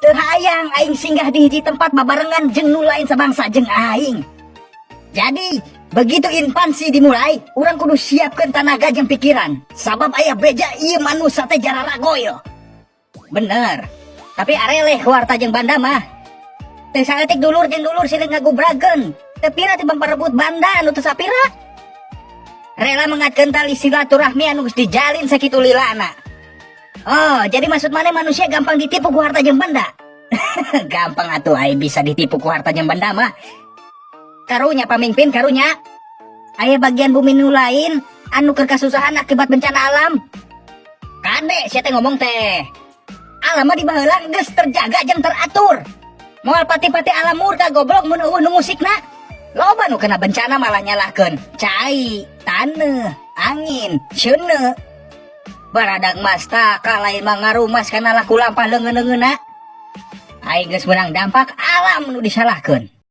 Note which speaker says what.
Speaker 1: Teu hayang aing singgah di hiji tempat babarengan jeung nu lain sabangsa jeung aing. Jadi, begitu invasi dimulai, urang kudu siapkan tanaga jeung pikiran. Sabab aya beja ieu manusia teh jararagoyo. Bener. Tapi areleh ku harta jeung banda mah. Teu saeutik dulur jeung dulur silih ngagubrageun. Teu pira tibang parebut banda anu teu sapira. Rela mengatkeun tali silaturahmi anu geus dijalin sakitu lilana. Oh, jadi maksud maneh manusia gampang ditipu ku harta jeung banda? Gampang atuh ai bisa ditipu ku harta jeung banda mah. Karunya, pamimpin, karunya. Aya bagian bumi nu lain anu keur kasusahan akibat bencana alam. Kade sia teh ngomong teh. Alam mah di baheula geus terjaga jeung teratur. Moal pati-pati alam murka, goblok, mun euweuh nu ngusikna. Loba nu kena bencana malah nyalahkeun cai, taneuh, angin, seuneu. Baradag mastaka lain mah ngarumas kana laku lampah leungeun-leungeunna. Aing geus meunang dampak alam nu disalahkeun.